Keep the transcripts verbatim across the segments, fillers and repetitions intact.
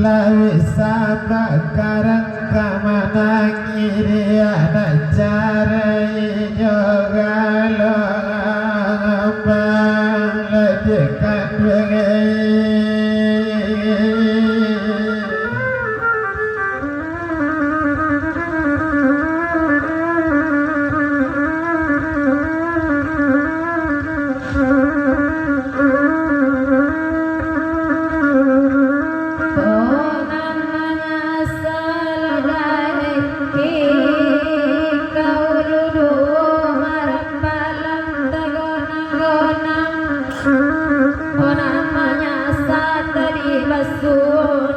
Awik sabab karang ka manangih di anak carai jo galong abang lajik kanduang.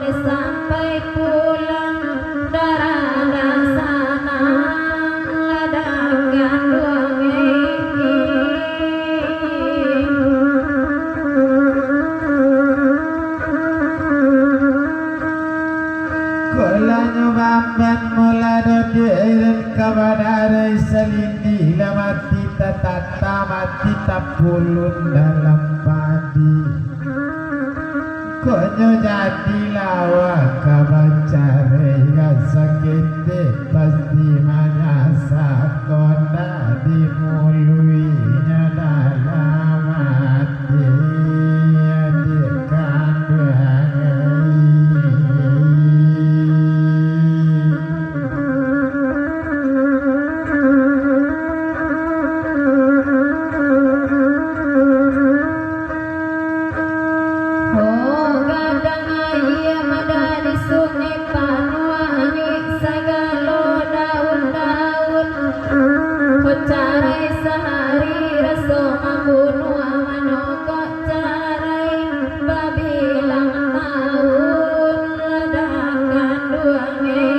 Sampai pulang darah sanang ladangkan duangi. Kolanyo bamban mula dodek irin kabadarai salindi lah mati tatata mati tapulun dalam padi. Kok nyo jadi lawa ka bacarai, ka saketek pasti manyasa, kok ndak dimuluinyo dalam ati, adik kanduang. Oh, gadang aia madadi sungai panuah angik sagalo daun-daun. Ko carai sahari raso mambunuah, mano ko carai babilang taun, ladangkan duangi.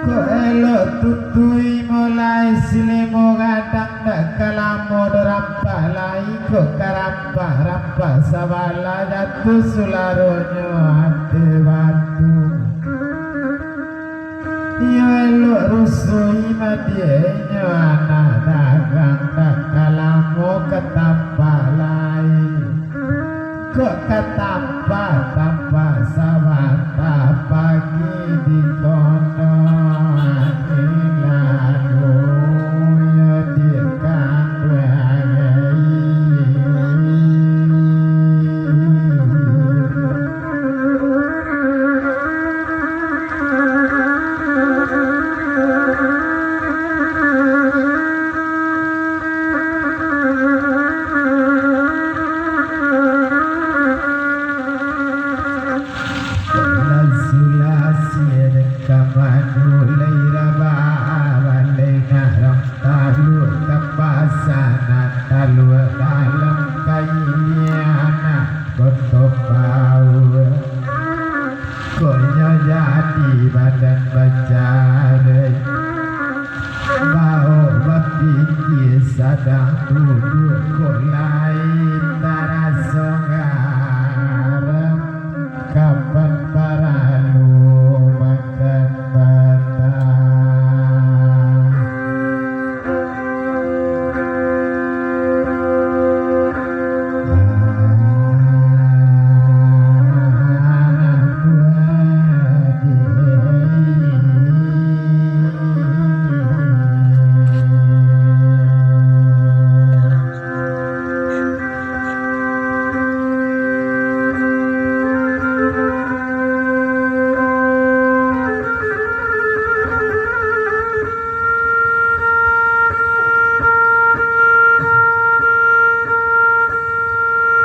Kok elok tutui mulai silimo gadang, dak ka lamo doh rampak lai, kok ka rampak-rampak sabalah jatuah sularonyo ateh batu. Iyo elok rusui madiahnyo anak dagang, dak ka lamo ka tampak lai. Kok ka tampak-tampak sabanta pagi di kono angin lalu yo di kanduang. Sulah-sulah siadang ka madu lai rabah, balai nak rang taluak ka pasanan, taluak dalam kailian nak koto paua. Kok nyo jadi badan bacarai, baok bapikia sadang duduak, kok lai taraso garam, kapan paralu makan batang.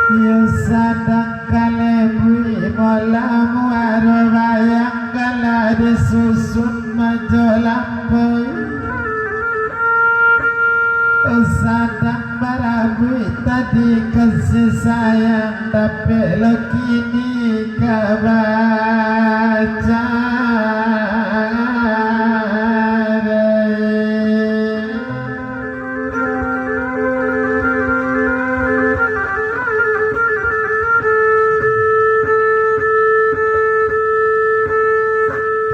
Iyo sadang kalebuik mola muaro bayang, kala disusun majo lampai. Sadang barabuik tadi kasih sayang, dapek lo kini ka bacarai.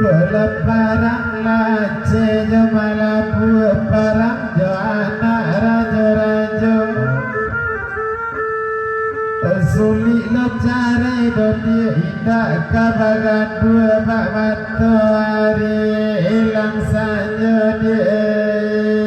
Kalaparan laceh jo malapua parang jo anak rajo Sulik lo carai do diak, indak ka bagandua bak matoari, ilang sajo diak.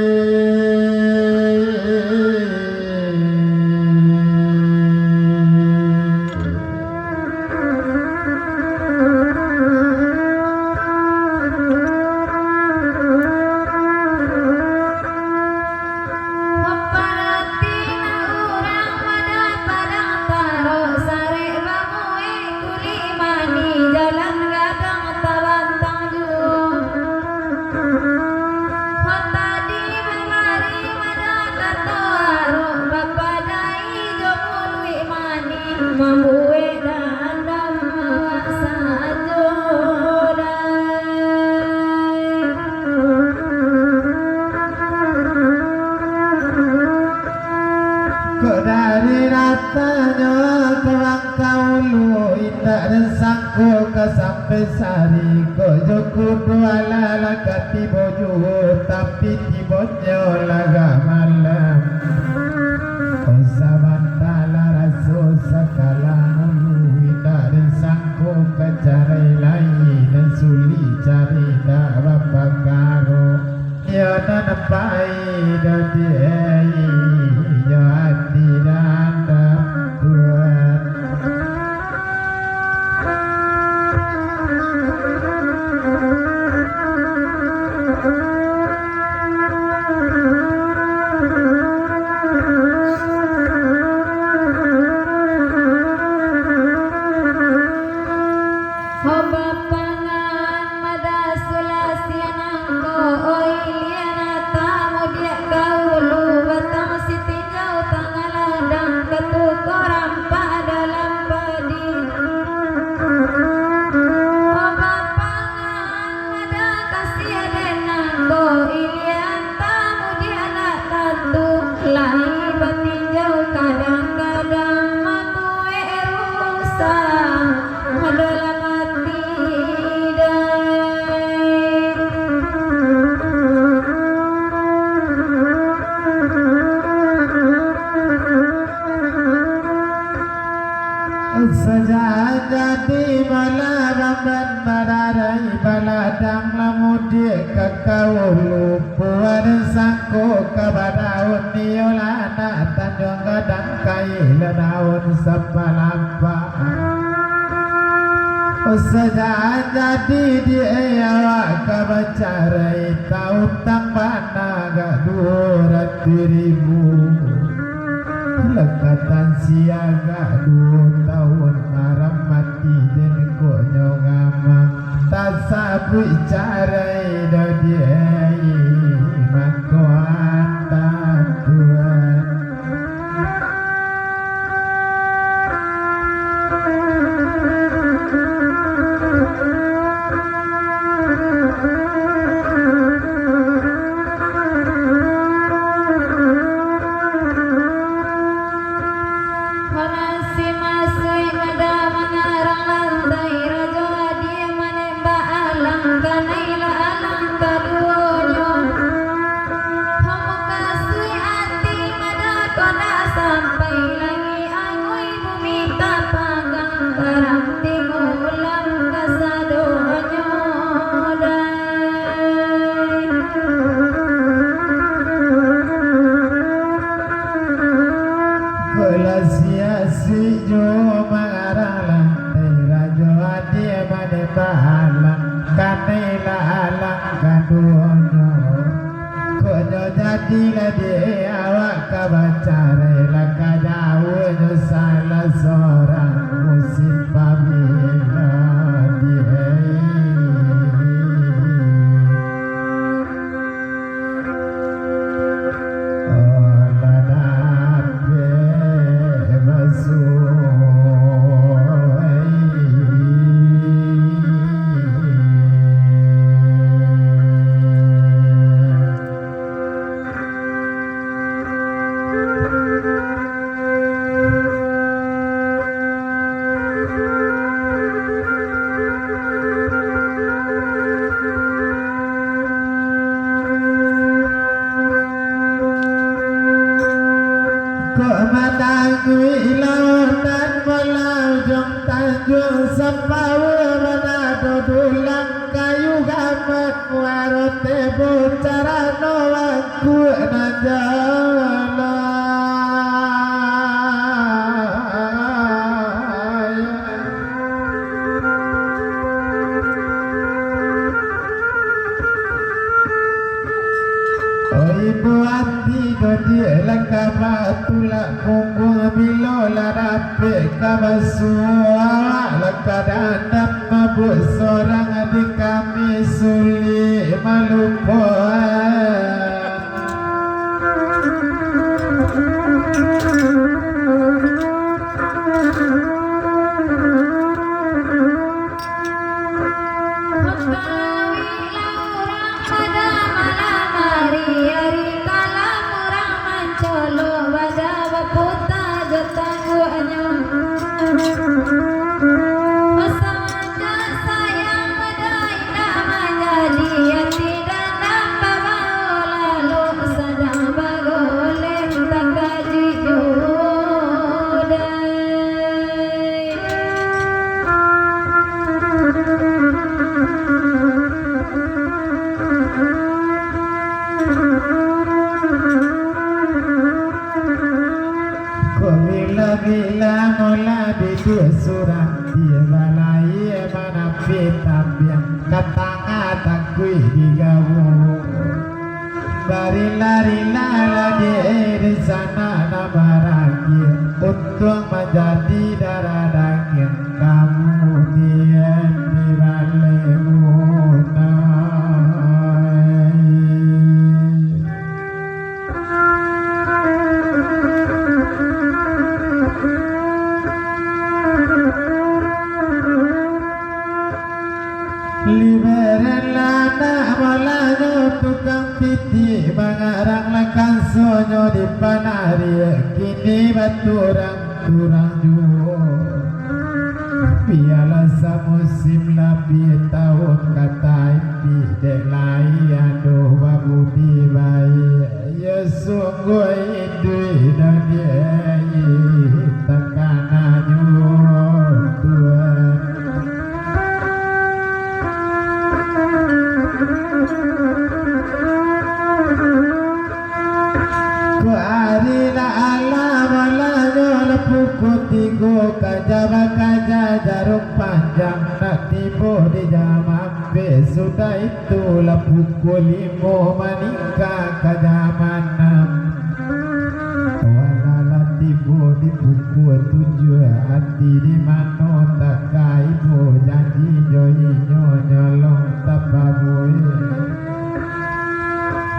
Baparati nak urang madah padang, tarok sarek bamuek kulik manih, jalan gadang tabantang juo. Kok tadi babari madah kato arok, bapadai jo muluik manih, mambuek dandam awak sajo dai. Kok dari datangnyo ka Bangkaulu, indak disangko ka sampai sari. Kok jo kudo alah lah ka tibo juo, tapi tibonyo lah agak malam. Kok sabanta lah raso sakalang ulu, indak disangko ka carai lai, nan sulik cari indak bapakaro. Iyo nan pai dadi ai, iyo ati dandam Tuhan. Ho bapangan madah sulah siang nangko, oi lian ata mudiak ka ulu, batang sitinjau tangah ladang, katuko rampak dalam padi. Ho bapangan madah kasiah den nangko, ilian tamudiak nak tantu, lai batinjau kadang-kadang mambuek rusa. Adalah mati dai. Sajak jadi malah bamban badarai, baladang lah mudiak ka kaulu, puan sangko ka badaun, iyolah nak tanjuang gadang kai lah daun sapalampak. Sajak jadi di awak ka bacarai, tautang bana agak duo ratuih ribu. Lakatan siagak duo taun, aram mati den kok nyo ngamang. Tasabuik carai dodi ai, mako anta tuan. Manasi masuik madah mangarang lantai, Rajo Adie manembak alang, kanailah alang kaduonyo. Hamukasuik ati madah ko ndak sampai, langik angui bumi tapanggang, barang timulam kasadonyo dai. Kok lah siasik juo mangarang lantai, Rajo Adie manembak alang, kanailah alang kaduonyo. Kok nyo jadilah di awak ka bacarai, lah ka jauahnyo salah sorang musim pabilo di ai. Kok mananguik lautan, malah ujuang tanjuang sampawa, manado dulang kayu gamat, muaro tebo carano angkuak nan jalai. Oi, buati dodiak lah ka batulak pungguang, bilo lah dapek ka basuo, awak lah ka dandam mabuak sorang, di kami sulik malupoan. Bakawilah urang pada malam ari, ari kalam urang mancolok, baja baputa jo tangguaknyo. Masa Sayang pada indak manjadi, ati dandam babao lalu, sadang bagoleh takajuik juo dai. Kok bilo-bilo molah duduak surang, di balai manapi tambiang, ka tangah takuik digawok. Barila-rila lah di, di sanak nan baragiang, untuang manjadi darah dagiang, kamudian di balai munai. Liberan lah anak malanyo tukang pitih, mangarang lah kansonyo di panariak, kini baturang-turang juo. Bialah samusim labiah taun ka taimpik, dek lai ado babudi baiak. Yo sungguah iduik nan di-, takananyo, Tuhan. Ko ari lah alah malanyo lah pukua tigo, kaja bakaja jaruang panjang, nak tibo di jam ampek, sudah itu lah pukua limo maningka ka jam anam. Walah lah tibo di pukua tujuah, ati di mano takaibo, janji jo inyo nyolong tapabuik.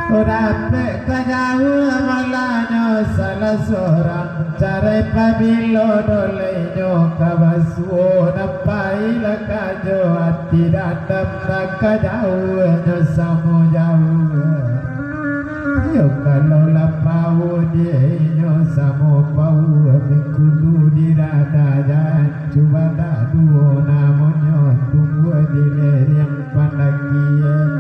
Dapek ka jauah malanyo salah sorang, carai pabilo dolai nyo ka basuo, nan pailah ka jo ati dandam, nan ka jauah nyo samo jauah. Yo kalau lah pauah di inyo samo pauah, mikudu di dada jan, cubo dak duo namonyo tumbuah di leriang pandakian.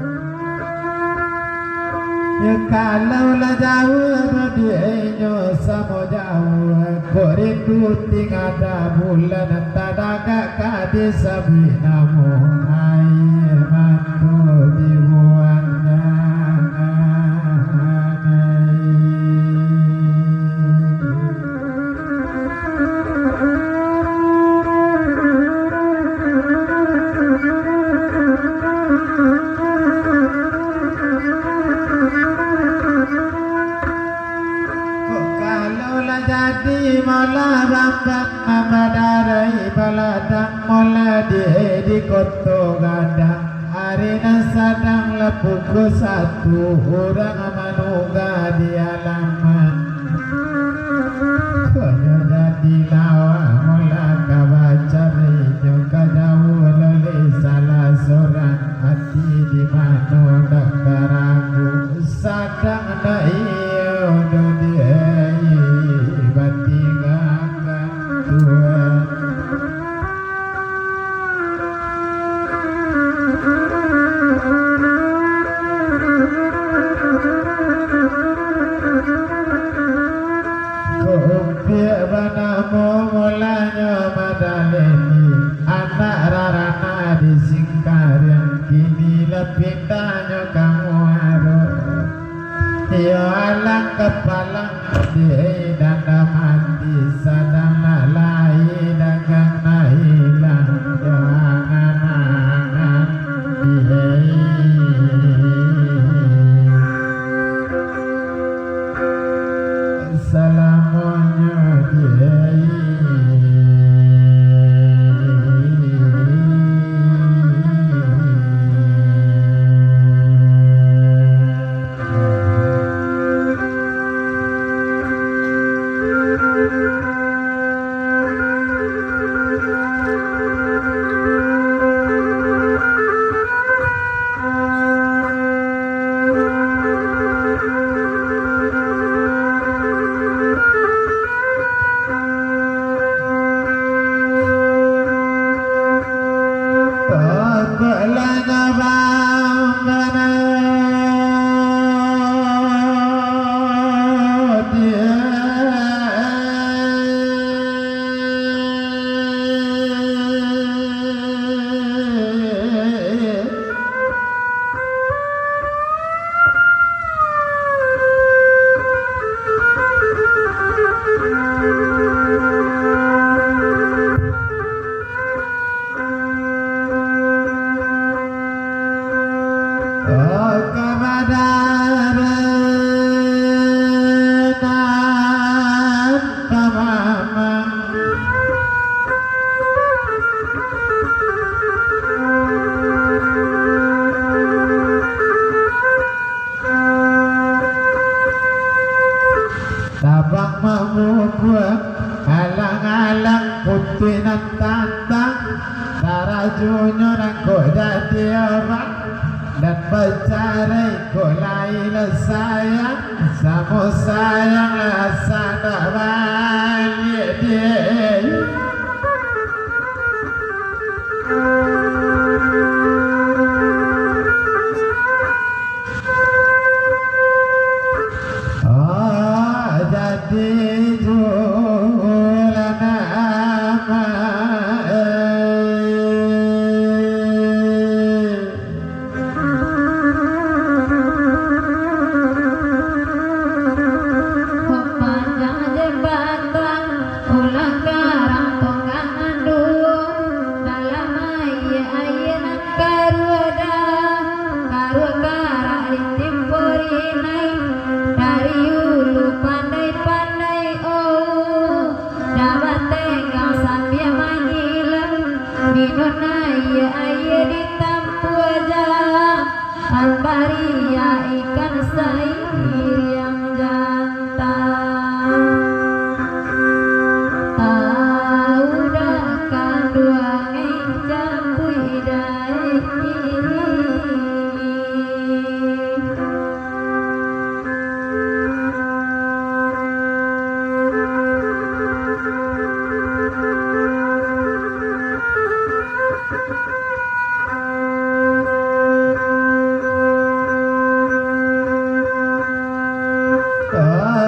Yo kalau lah jauah badiak inyo samo jauah, kok rindu tingada bulan, tadagak ka disabuik namo, aia mato dibuang jangan ai. Kok kalau lah jadi molah bambang, mambadarai baladang, molah di, di Koto Gadang. Ari nan sadang lah pukua satu, urang manugah di alaman. Konyo jadi lawak, molah ka bacari, nyo ka jauah loleh salah sorang, ati di mano dak ka ragu, sadang dak iyo doh di, batinggakan Tuhan. Tabang mamubuang, alang-alang putuih nan tantang, tarajunyo nangkok jadi abang, nan bacarai kok lai lah sayang, samo sayang lah sanak baliak dek. Ah, jadi jualan amak, eh. Kok panjang jambatan, ulah karang tonggang anduang, dalam aia-aia nan karuah dah, karuah karak lintiang porinai, dari ulu pandai-pandai, oh, dah batenggang sambia manyilam, minun aia-aia di tampuah aja. Ambariah ikan sairiang jantan. Tau dak kanduang ngai jambuik dai.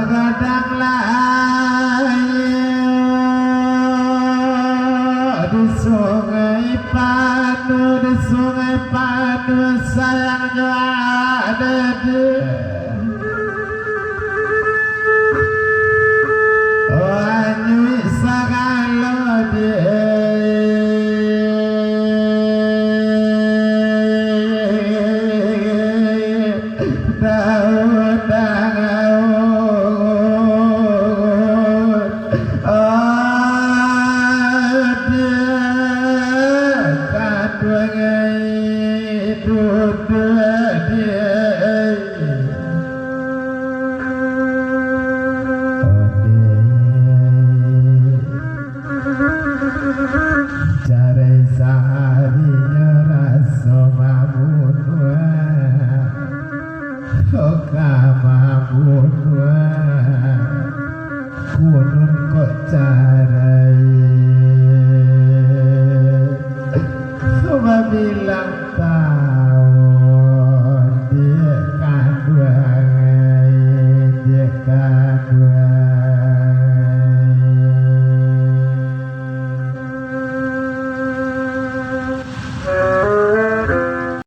Gadang lah aia di Sungai Padu, di Sungai Padu, sayang jo ade di. Anyuik sagalo di daun dangaun. Ade kanduang ai duduak di. Ode, carai saharinyo raso mamunuah, oh ka mamunuah, kunun kok carai. Babilang taun, dek kanduang ai, dek kanduang.